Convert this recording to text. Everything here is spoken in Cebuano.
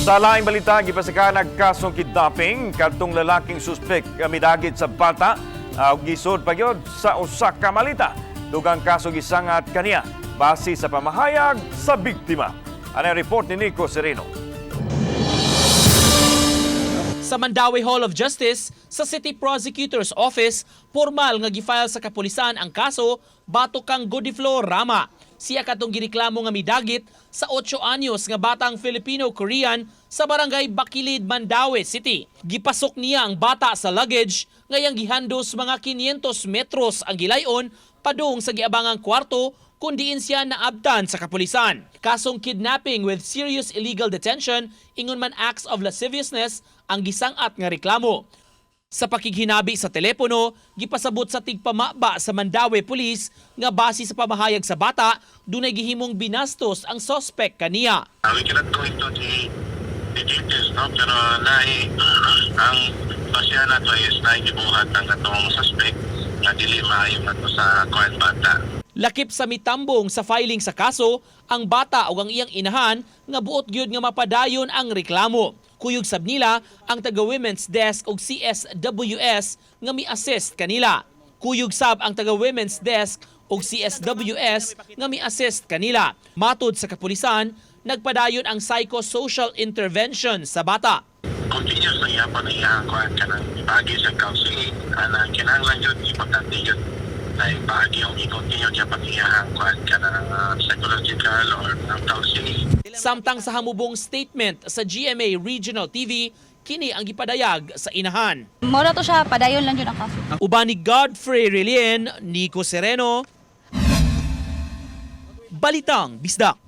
Sa laing balita, gipasakanag kasong kidnapping kadtong lalaking suspek nga midagit sa bata ug gisud pa gyud sa usa ka malita. Dugang kaso gisangat kaniya base sa pamahayag sa biktima. Ano ang report ni Nico Sereno? Sa Mandaue Hall of Justice, sa City Prosecutor's Office, formal nga gifile sa kapulisan ang kaso batok kang Godiflo Rama. Siya katong gireklamo nga midagit sa 8 anyos nga batang Filipino-Korean sa barangay Bakilid, Mandaue City. Gipasok niya ang bata sa luggage ngayang gihandos mga 500 metros ang gilayon padung sa giabangang kwarto kung diin siya naabtan sa kapulisan. Kasong kidnapping with serious illegal detention, ingon man acts of lasciviousness ang gisangat nga reklamo. Sa pakighinabi sa telepono, gipasabot sa tigpamaba sa Mandaue Police nga base sa pamahayag sa bata, dunay gihimong binastos ang suspect kaniya. We cannot go into the details, no? Pero naay, ang basihan nato is naay gibuhat ang atong suspect nga dili maayo nato sa kuan bata. Lakip sa mitambong sa filing sa kaso, ang bata o ang iyang inahan nga buot gyud nga mapadayon ang reklamo. Kuyog sab nila ang taga Women's Desk ug CSWS nga mi-assist kanila. Kuyog sab ang taga Women's Desk ug CSWS nga mi-assist kanila. Matod sa kapulisan, nagpadayon ang psychosocial intervention sa bata. Continuous na gyapon ang iyang kuan kanang ipaagi sa counseling ana kinahanglan jud, importante jud na ipaagi o i-continue gyapon iyang kuan kanang psychological or counseling. Samtang sa hamubong statement sa GMA Regional TV, kini ang gipadayag sa inahan. Mora to siya, padayon lang jud ang kaso. Uban ni Godfrey Relien, Nico Sereno, Balitang Bisdak.